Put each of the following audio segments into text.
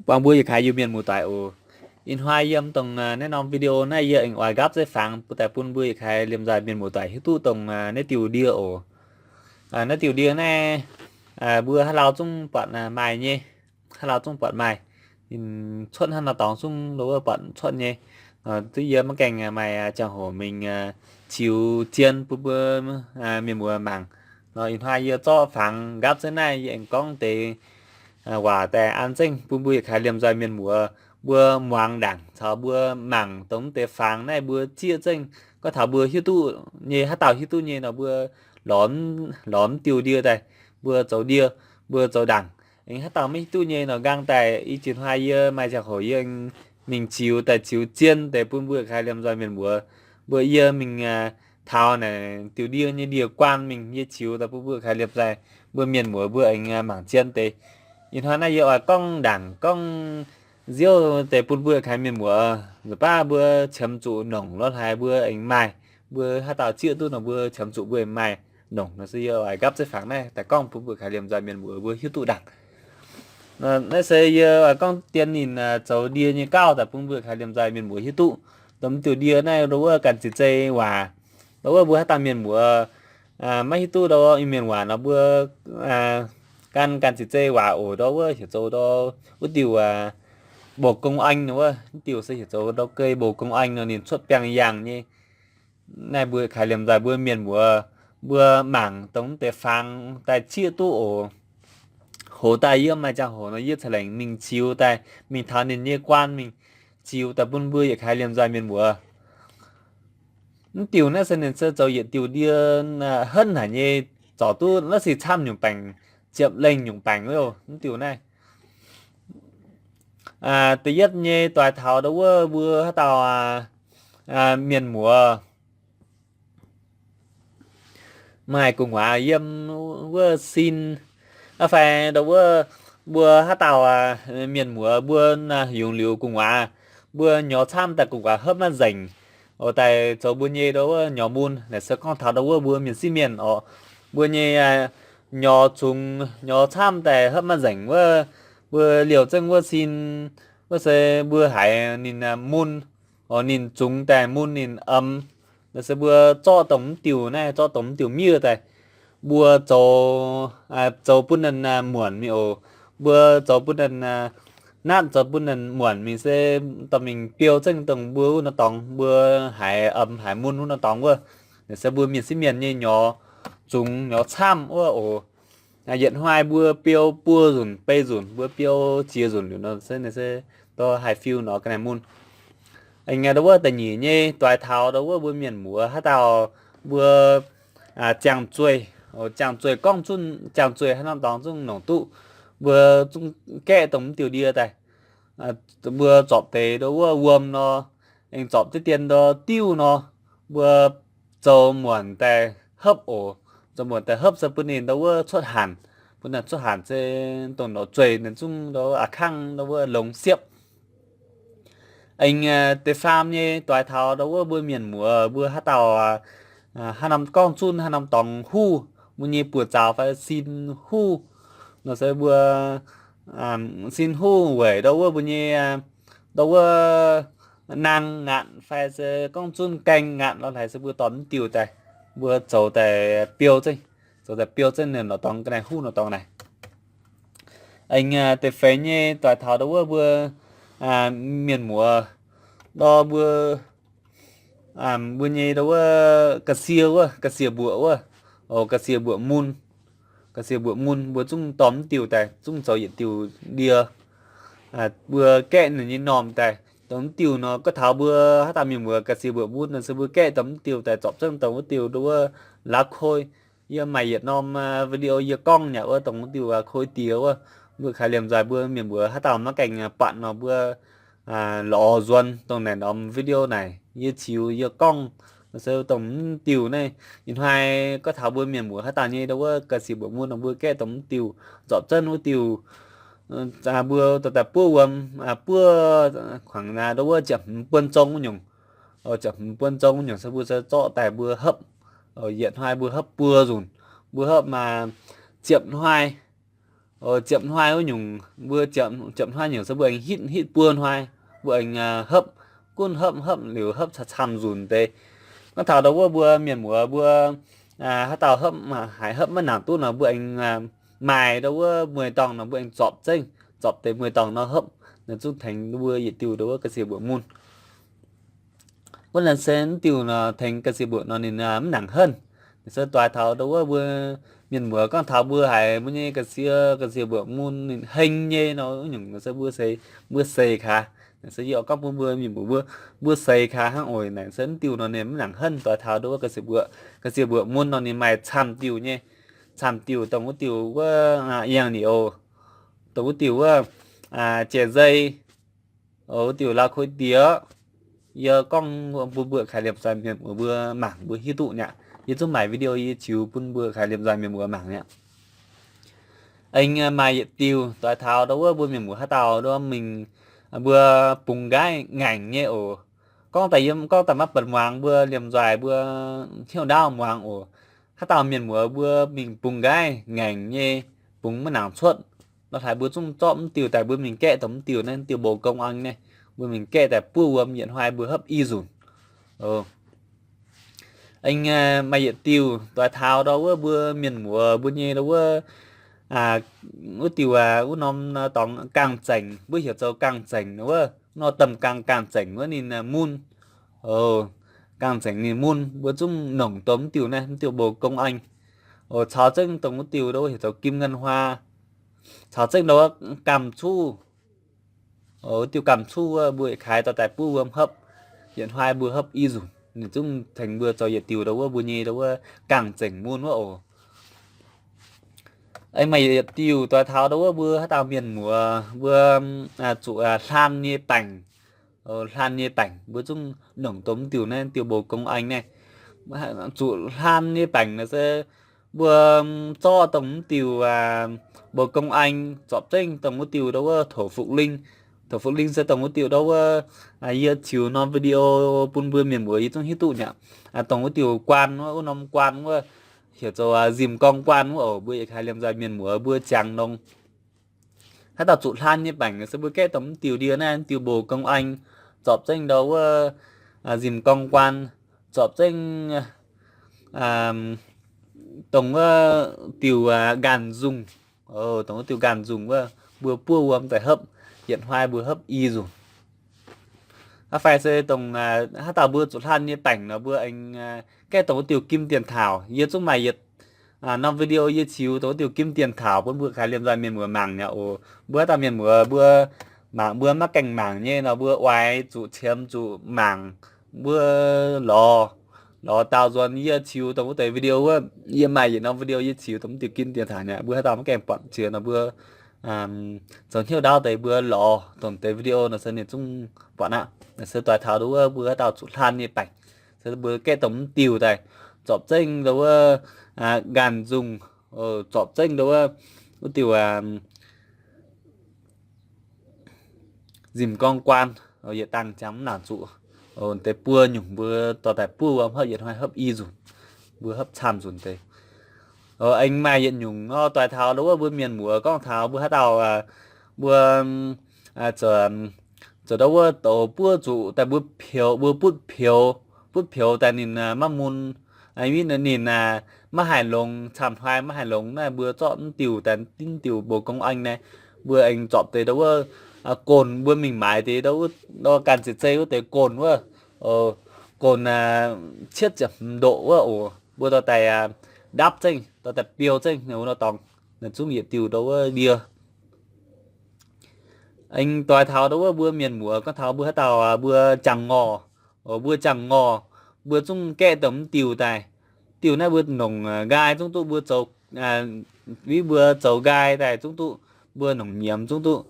buangh mbuo yietc kaaix Iu-Mienh muoz-doic oc. Ih hnoi yiem dongh naaiv norm video naaiv yie aengx oix nqaapv zeiv fangx daaih bun mbuo yietc kaaix liemh nzoih mienh muoz-doic hiuv duqv dongh naaiv diuh ndie oc. Naaiv diuh ndie naaiv mbuo haaix lauh zungv buatc maaih nyei. Haaix lauh zungv buatc maaih. Ninh cuotv hnangv nor dorngx zungv ndo wuov buatc cuotv nyei. Duqv yie maiv gaengh maaih ziangh hoc mingh ziux zien bun mbuo mienh muoz mangc. Nor ih hnoi yie zorqv fangx nqaapv zeiv naaiv yie aengx gorngv deix waac daaih an zengv bun mbuo yietc kaaix liemh nzoih mienh muoz mbuo muangx ndaangc caux mbuo mangc dongh mv deix fangx naaiv mbuo zieqv zengv gorngv taux mbuo hiuv duqv nyei, haaix dauh hiuv duqv nyei nor mbuo lorz, lorz mv diuh ndie daaih, mbuo zoux ndie, mbuo zoux ndaangc. Aengx haaix dauh maiv hiuv duqv nyei nor nqaang daaih i ziex hnoi yie maaih ziangh hoc yie mingh ziux daaih ziux zien deix bun mbuo yietc kaaix liemh nzoih mienh muoz. Mbuo yie mingh taux naaic diuh ndie nyei ndie-guaan mingh yie ziux daaih bun mbuo yietc kaaix liemh nzoih mbuo mienh muoz mbuo aengx mangc zien deix. Ih hnoi naaiv yie oix gorngv ndaangc gorngv nziouv deix bun mbuo yietc kaaix mienh muoz nzunc baav mbuo qiemx zuqc nongc lorz haaix mbuo aengx maaih. Mbuo haaix dauh zieqv duqv nor mbuo qiemx zuqc mbuo aengx maaih nongc nor se yie oix nqaapv zeiv fangx naaiv daaih gorngv bun mbuo yietc kaaix liemh nzoih mienh muoz mbuo hiuv duqv ndaangc. Naaiv se yie oix gorngv dien ninh zoux ndie nyei gauh daaih bun mbuo yietc kaaix liemh nzoih mienh muoz hiuv duqv. Dongh mv diuh ndie naaiv ndo wuov ganh ziqc zei waac, ndo wuov mbuo haaix dauh mienh muoz maiv hiuv duqv ndo wuov Iu-Mienh waac nor mbuo gan ganh ziqc zei waac oc. Ndo wuov heuc zoux ndo wuov diuh bổ công anh nor wuov, mv diuh se heuc zoux ndo gei bổ công anh nor ninh cuotv biangh yangh nyei. Naaiv mbuo kaaix liemh nzoih mbuo mienh muoz mbuo mangc dongh mv deix fangx daaih zieqv duqv oc. Hoz daaih yie maaih ziangh hoc nor yie ceix lengc mingh ziux daaih, mingh taux ninh nyei guaan mingh ziux daaih bun mbuo yietc kaaix liemh nzoih mienh muoz. Mv diuh naaiv se ninh se zoux yietc diuh ndie henv haic nyei, zorc duqv naaiv se camv nyungc baengc, ziepc lengh nyungc baengc oc. Mv diuh naaiv da'yietv nyei doix taux ndo wuov mbuo haaix dauh mienh muoz maaih gu'nguaaz yiem wuov sin, fai ndo wuov mbuo haaix dauh mienh muoz mbuo yungz liuz gu'nguaaz, mbuo nyorx camv daaih gu'nguaaz hopv maiv nzengc, oc, daaih zoux mbuo nyei ndo wuov nyorx mun. Naaic se gorngv taux ndo wuov mbuo mienh sieqv mienh oc, mbuo nyei nyorx zungx nyorx camv daaih hopv maiv nzengc wuov, mbuo liouh zengv wuov sin, wuov se mbuo haiz ninh mun, oc, ninh zungx daaih mun ninh emx. Naaiv se mbuo zorqv dongh mv diuh naaiv, zorqv dongh mv diuh miev daaih, mbuo zoux, zoux bun ninh muonc mingh oc. Mbuo zoux bun ninh natv, zoux bun ninh muonc mingh se dorh mingh biou zengv dongh mbuo wuov norm dorngx, mbuo haiz emx haiz mun wuov norm dorngx wuov. Naaiv se mbuo mienh sieqv mienh nyei nyorx zungx nyorx camv wuov oc. Yietc hnoi mbuo biou buo nzunc, biei nzunc, mbuo biou ziex nzunc liuz nor se, se ndo haih fiu nor ga'naaiv mun. Ndo wuov da'nyeic nyei doix taux ndo wuov mbuo mienh muoz haaix dauh mbuo ziangh zueih, ziangh zueih gorngv zunv ziangh zueih haaix norm dorngx zungv nongc duqv, mbuo zungv gaeqv dongh mv diuh ndie daaih. Mbuo zorpc deix ndo wuov wuom nor, aengx zorpc diqv dien ndo diuv nor, mbuo zoux muonc daaih hopv oc. Zoux muonc daaih hopv se bun ninh ndo wuov cuotv hanc, bun ninh cuotv hanc se dongh norqc zueih ninh zungv ndo wuov a'kangv ndo wuov longx siepv. Aengx deix faam nyei doix taux ndo wuov mbuo mienh muoz mbuo haaix dauh haaix norm gorngv zunv haaix norm dorngx huv, mbuo nyei buoz-zaux fai sin huv, nor se mbuo sin huv weic ndo wuov mbuo nyei ndo wuov naang ngaatc fai se gorngv zunv gaeng ngaatc lorz haaix se mbuo dorh mv diuh daaih, mbuo zoux daaih biou zengv, zoux daaih biou zengv ninh norqc dorngx ga'naaiv huv norqc dorngx naaic. Aengx deix feix nyei doix taux ndo wuov mbuo mienh muoz, ndo mbuo, mbuo nyei ndo wuov ga'sie wuov, ga'sie mbuoqc wuov, ga'sie mbuoqc mun, ga'sie mbuoqc mun mbuo zungv dorh mv diuh daaih zungv zoux yietc diuh ndie. Mbuo gaeqv ninh nyei normh daaih dongh mv diuh nor, gorngv taux mbuo haaix dauh mienh muoz ga'sie mbuoqc mun nor se mbuo gaeqv dongh mv diuh daaih zorpc zengv dongh wuov diuh ndo wuov laav koi. Yie maaih yietc norm video yie gorngv nyei wuov dongh wuov diuh koi diex wuov, mbuo kaaix liemh nzoih mbuo mienh muoz haaix dauh maiv gaengh buatc nor mbuo lorz nzuonx dongh naaic norm video naaic yie ziux yie gorngv se dongh mv diuh naaiv. Ih hnoi gorngv taux mbuo mienh muoz haaix dauh nyei ndo wuov ga'sie mbuoqc mun nor mbuo gaeqv dongh mv diuh, zorpc zengv wuov diuh, mbuo dorh daaih buov wuom, buov kuangx ndo wuov ziepc hmz buon zong wuov nyungc, ziepc hmz buon zong wuov nyungc se mbuo se zorqv daaih mbuo hopv. Yietc hnoi mbuo hopv buo nzunc, mbuo hopv maaih ziepc hnoi. Ziepc hnoi wuov nyungc, mbuo ziepc hnoi nyungc se mbuo aengx hitv hitv buo hnoi, mbuo aengx hopv, gunv hopv hopv liuz hopv camv-camv nzunc deix. Gorngv taux ndau wuov mbuo mienh muoz mbuo haaix dauh hopv haiz hopv maiv nangc duqv nor mbuo aengx maaih ndau wuov mueiz-dorngh nor mbuo aengx zorpc zengv, zorpc deix mueiz-dorngh nor hopv, naaiv zungv tengx mbuo yietc diuh ndau wuov ga'sie mbuoqc mun. Wuov naaiv se mv diuh nor tengx ga'sie mbuoqc nor ninh mv nangc henv. Naaiv se doix taux ndau wuov mbuo mienh muoz gorngv taux mbuo haiz mbuo nyei ga'sie, ga'sie mbuoqc mun ninh heng nyei nor wuov nyungc naaiv se mbuo seix, mbuo seix kaax. Naaiv se yie oix gorngv bun mbuo mienh muoz mbuo, mbuo seix kaax hnangv oc. Naaiv se mv diuh nor ninh mv nangc henv doix taux ndau wuov ga'sie mbuoqc, ga'sie mbuoqc mun nor ninh maaih camv diuh nyei. Camv diuh dongh wuov diuh wuov yangh niuz, dongh wuov diuh wuov jiex nzei, wuov diuh lauv koi diex. Yie gorngv bun mbuo kaaix liemh nzoih mienh muoz mbuo mangc mbuo hiuv duqv nyei aqv. Yie zungv maaic video yie ziux bun mbuo kaaix liemh nzoih mienh muoz mangc nyei aqv. Aengx maaih yietc diuh doix taux ndau wuov mbuo mienh muoz haaix dauh ndau mingh, mbuo bungx nqaiv ngaengc nyei oc. Gorngv daaih yiem, gorngv daaih maiv benx muangx mbuo liemh nzoih mbuo hnyouv ndaauv muangx oc. Haaix dauh mienh muoz mbuo mingh bungx nqaiv ngaengc nyei, bungx maiv nangc cuotv, lorz haaix mbuo zungv zorqv mv diuh daaih mbuo mingh gaeqv dongh mv diuh naaiv, mv diuh mbuox gong-aeng naaiv, mbuo mingh gaeqv daaih buov wuom yietc hnoi mbuo hopv i nzunc. Aengx maaih yietc diuh doix taux ndau wuov mbuo mienh muoz mbuo nyei ndau wuov, wuov diuh wuov norm dorngx gaang-zengc, mbuo heuc zoux gaang-zengc wuov, nor domh gaang, gaang-zengc wuov ninh mun. Gaang-zengc ninh mun mbuo zungv nongc dongh mv diuh naaiv, mv diuh mbuox gong-aeng. Caux zengv dongh wuov diuh ndau wuov heuc zoux kim ngân hoa, caux zengv ndau wuov gamh cuv. Wuov diuh gamh cuv wuov mbuo yietc kaaix dorh daaih buov wuom hopv, yietc hnoi mbuo hopv i nzunc. Ninh zungv tengx mbuo zoux yietc diuh ndau wuov mbuo nyei ndau wuov gaang-zengc mun wuov oc. Aengx maaih yietc diuh doix taux ndau wuov mbuo haaix dauh mienh muoz mbuo zuqc hlan nyei baengc. Hlan nyei baengc mbuo zungv nongc dongh mv diuh naaiv, diuh mbuox gong-aeng naaiv. Zuqc hlan nyei baengc naaiv se mbuo zorqv dongh mv diuh mbuox gong-aeng, zorpc zengv dongh wuov diuh ndau wuov thổ phục linh. Thổ phục linh se dongh wuov diuh ndau wuov yie ziux norm video bun mbuo mienh muoz yie zungv hiuv duqv nyei aqv. Dongh wuov diuh quan wuov, wuov norm quan wuov heuc zoux nzimc gorng quan wuov oc. Mbuo yietc kaaix liemh nzoih mienh muoz mbuo jangx nongx. Haaix dauh zuqc hlan nyei baengc se mbuo gaeqv dongh mv diuh ndie naaiv, mv diuh mbuox gong-aeng, zorpc zengv ndau wuov nzimc gorng quan, zorpc zengv dongh wuov diuh nqaanh nzungh. Dongh wuov diuh nqaanh nzungh wuov mbuo buov wuom daaih hopv, yietc hnoi mbuo hopv i nzunc. Aa, fai se dongh haaix dauh mbuo zuqc hlan nyei baengc nor mbuo aengx gaeqv dongh wuov diuh kim tiền thảo. Yie zungv maaih yietc norm video yie ziux dongh wuov diuh kim tiền thảo bun mbuo kaaix liemh nzoih mienh muoz mangc nyei oc. Mbuo haaix dauh mienh muoz mbuo mangc mbuo maiv gaengh mangc nyei nor mbuo oix zuqc qiemx zuqc mangc, mbuo lorz, lorz daaux nzuonx yie ziux dongh wuov deix video wuov. Yie maaih yietc norm video yie ziux dongh wuov diuh kim tiền thảo nyei. Mbuo haaix dauh maiv gaengh buatc ziex nor mbuo zoux hnyouv ndaauv deix mbuo lorz dongh deix video nor se ninh zungv buatc aqv. Se doix taux ndau wuov mbuo haaix dauh zuqc hlan nyei baengc se mbuo gaeqv dongh mv diuh daaih, zorpc zengv ndau wuov nqaanh nzungh, zorpc zengv ndau wuov, wuov diuh nzimc gorng guaan, yietc dangh ziangx mv nangc zuqc. Deix buo nyungc mbuo dorh daaih buov wuom hopv yietc hnoi hopv i nzunc, mbuo hopv camv nzunc deix. Aengx maaih yietc nyungc nor doix taux ndau wuov mbuo mienh muoz gorngv taux mbuo haaix dauh mbuo zoux ndau wuov douz buov zuqc daaih mbuo peux, mbuo butv peux, butv peux daaih ninh maiv mun, ninh maiv haih longx, camv hnoi maiv haih longx naaiv mbuo zorqv mv diuh daaih, mv diuh mbuox gong-aeng naaiv, mbuo aengx zorpc deix ndau wuov gomh, mbuo mingh maaiz deix ndau wuov ganh ziec zei wuov deix gomh wuov, gomh cietv ziepc hmz ndoqc wuov oc, mbuo dorh daaih ndapv zengv, dorh daaih biou zengv nor dorngx, naaiv zungv yietc diuh ndau wuov ndie. Aengx doix taux ndau wuov mbuo mienh muoz gorngv taux mbuo haaix dauh mbuo jangx ngorh, mbuo jangx ngorh, mbuo zungv gaeqv dongh mv diuh daaih. Diuh naaiv mbuo nongc nqaai zungv duqv, mbuo zoux, mbuo zoux nqaai daaih zungv duqv, mbuo nongc nyiemz zungv duqv.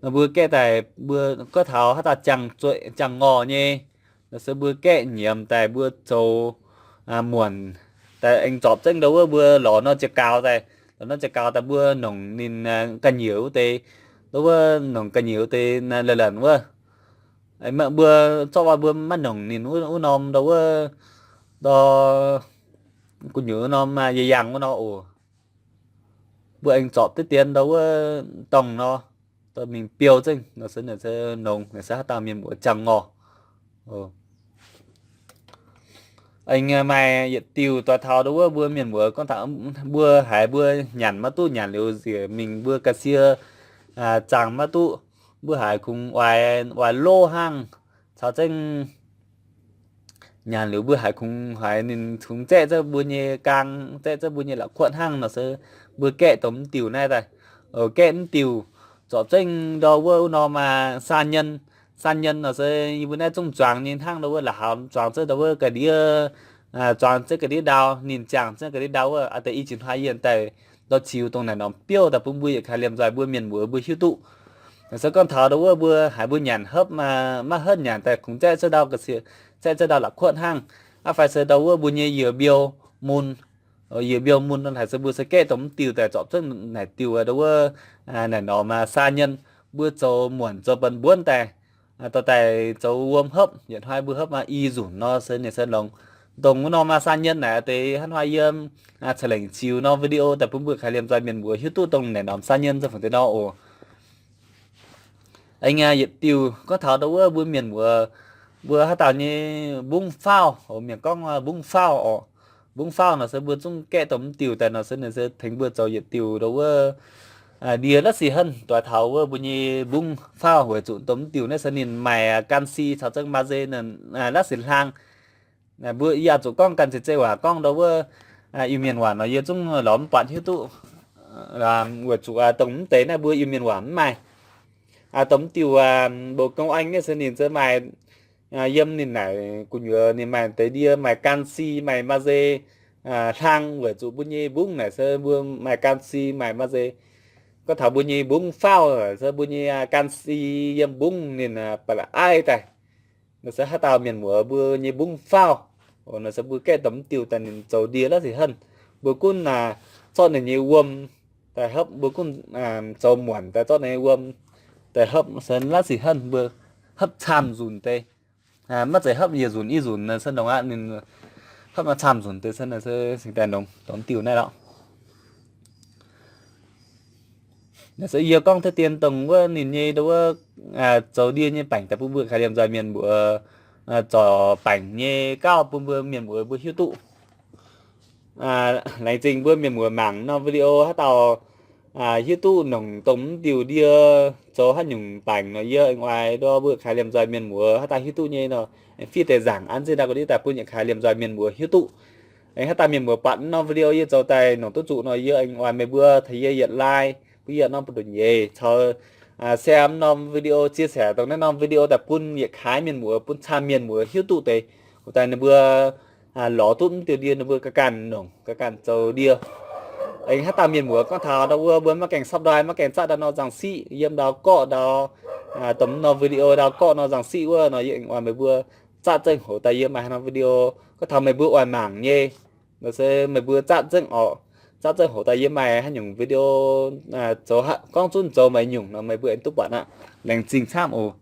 Mbuo gaeqv daaih mbuo gorngv taux haaix dauh jangx ngorh nyei, se mbuo gaeqv nyiemz daaih mbuo zoux muonc daaih aengx zorpc zengv ndau wuov mbuo lorz nor jiex gaux daaih, lorz nor jiex gaux daaih mbuo nongc ninh ga'nyiec wuov deix, ndau wuov nongc ga'nyiec wuov deix la'lanc wuov. Mbuo zorqv mbuo maiv nongc ninh wuov norm ndau wuov, ndau gu'nyuoz wuov norm yangh wuov nor oc. mbuo aengx zorpc diqv dien ndau wuov dorngh nor, dorh mingh biou zengv nor se, se longx, se haaix dauh mienh muoz jangx ngorc. Aengx maaih yietc diuh doix taux ndau wuov mbuo mienh muoz gorngv taux mbuo haiz mbuo nyanc maiv duqv, nyanc liuz nzieqc mingh mbuo ga'sie zaangh maiv duqv, mbuo haiz kungx oix, oix loh hnangv, caux zengv nyanc liuz mbuo haiz kungx, haiz ninh kungx zaeqv zengv mbuo nyei gaang, zaeqv zengv mbuo nyei la'kuotv hnangv nor se mbuo gaeqv dongh mv diuh naaiv daaih. Gaeqv mv diuh zorpc zengv ndau wuov wuov norm aa, san nyien, san nyien nor se yie mbuo naaiv zungv zuangx nyei hnangv, ndau wuov la'haux zuangx zengv ndau wuov ga'ndiev, zuangx zengv ga'ndiev ndau, ninh ziangh zengv ga'ndiev ndau wuov, aa deix i jiex hnoi yie daaih ndau ziux dongh naaic norm biouv daaih bun mbuo yietc kaaix liemh nzoih mbuo mienh muoz mbuo hiuv duqv. Nor se gorngv taux ndau wuov mbuo haiz mbuo nyanc hopv, maiv henv nyanc daaih kungx zaeqv zengv ndau ga'sie, zaeqv zengv ndau la'kuotv hnangv, aa fai se ndau wuov mbuo nyei yiez mbiouh mun, yiez mbiouh mun nor haiz se mbuo se gaeqv dongh mv diuh daaih zorpc zengv naaic diuh ndau wuov naaic norm aa, san nyien, mbuo zoux muonc zoux benx mbuonv daaih, dorh daaih zoux wuom hopv, yietc hnoi mbuo hopv maa i nzunc nor se ninh se longx. Dongh wuov norm maa san nyien naaic deix hnangv hnoi yiem ca'lengc ziux norm video daaih bun mbuo kaaix liemh nzoih mienh muoz hiuv duqv dongh naaic norm san nyien se fungc deix nor oc. Aengx yietc diuh gorngv taux ndau wuov mbuo mienh muoz, mbuo haaix dauh nyei mbungv faauv, mienh gorngv mbungv faauv oc. Mbungv faauv nor se mbuo zungv gaeqv dongh mv diuh daaih nor se ninh se tengx mbuo zoux yietc diuh ndau wuov ndie la'sic henv doix taux wuov mbuo nyei mbungv faauv weic zuqc dongh mv diuh naaiv se ninh maaih canxi caux zengv magie, la'sic hlang. Mbuo yie oix zuqc gorngv ganh zeiz-zeiv waac gorngv ndau wuov Iu-Mienh waac nor yie zungv lorz mv buatc hiuv duqv, weic zuqc dongh mv deix naaiv mbuo Iu-Mienh waac mv maaih. Dongh mv diuh bouh gong aengx nyei se ninh se maaih, yiem ninh naaic gu'nyuoz ninh maaih deix ndie maaih canxi maaih magie, hlang weic zuqc mbuo nyei mbungv naaic se mbuo maaih canxi maaih magie. Gorngv taux mbuo nyei mbungv faauv se mbuo nyei canxi yiem mbungv ninh ba'laqc aiv daaih. Nor se haaix dauh mienh muoz mbuo nyei mbungv faauv, nor se mbuo gaeqv dongh mv diuh daaih ninh zoux ndie la'sic henv. Mbuo gunv zorqv ninh nyei wuom daaih hopv, mbuo gunv zoux muonc daaih zorqv ninh nyei wuom daaih hopv se la'sic henv mbuo hopv camv nzunc deix. Maiv zeiz hopv yietc nzunc i nzunc se longx aqv, ninh hopv camv nzunc deix se daaih longx dongh mv diuh naaiv lorqc. Naaiv se yie gorngv tov dien dongh wuov ninh nyei ndau wuov zoux ndie nyei baengc daaih bun mbuo kaaix liemh nzoih mienh muoz zorc baengc nyei gauh bun mbuo mienh muoz mbuo hiuv duqv. Laengz zingh mbuo mienh muoz mangc norm video haaix dauh hiuv duqv nongc dongh mv diuh ndie zoux haaix nyungc baengc nor yie aengx oix ndorm mbuo kaaix liemh nzoih mienh muoz haaix dauh hiuv duqv nyei nor, aengx fiev deix nzaangc an zinh ndau ga'ndiev daaih bun yietc kaaix liemh nzoih mienh muoz hiuv duqv. Aengx haaix dauh mienh muoz buatc norm video yie zoux daaih nongc duqv zuqc nor yie aengx oix meih mbuo taux yie yietc like, bun yie norm buoz-ndoqv nyeic caux share norm video, chia sẻ dongh naaiv norm video daaih bun yietc kaaix mienh muoz, bun camv mienh muoz hiuv duqv deix. Hoc daaih ninh mbuo lorz duqv mv diuh ndie ninh mbuo ga'ganh nongc ga'ganh zoux ndie. Aengx haaix dauh mienh muoz gorngv taux ndau wuov mbuo maiv gaengh subscribe, maiv gaengh zatv ndau norm nzangc siqv yiem ndau gorqv ndau, dongh norm video ndau gorqv norm nzangc siqv wuov nor yie aengx oix meih mbuo zatv zengv hoc daaih yie maaih haaix norm video. Gorngv taux meih mbuo oix mangc nyei nor se meih mbuo zatv zengv oc. Zatv zengv hoc daaih yie maaih haaix nyungc video zoux, gorngv zunv zoux maaih nyungc nor meih mbuo aengx duqv buatc aqv. Laengz zingh camv oc.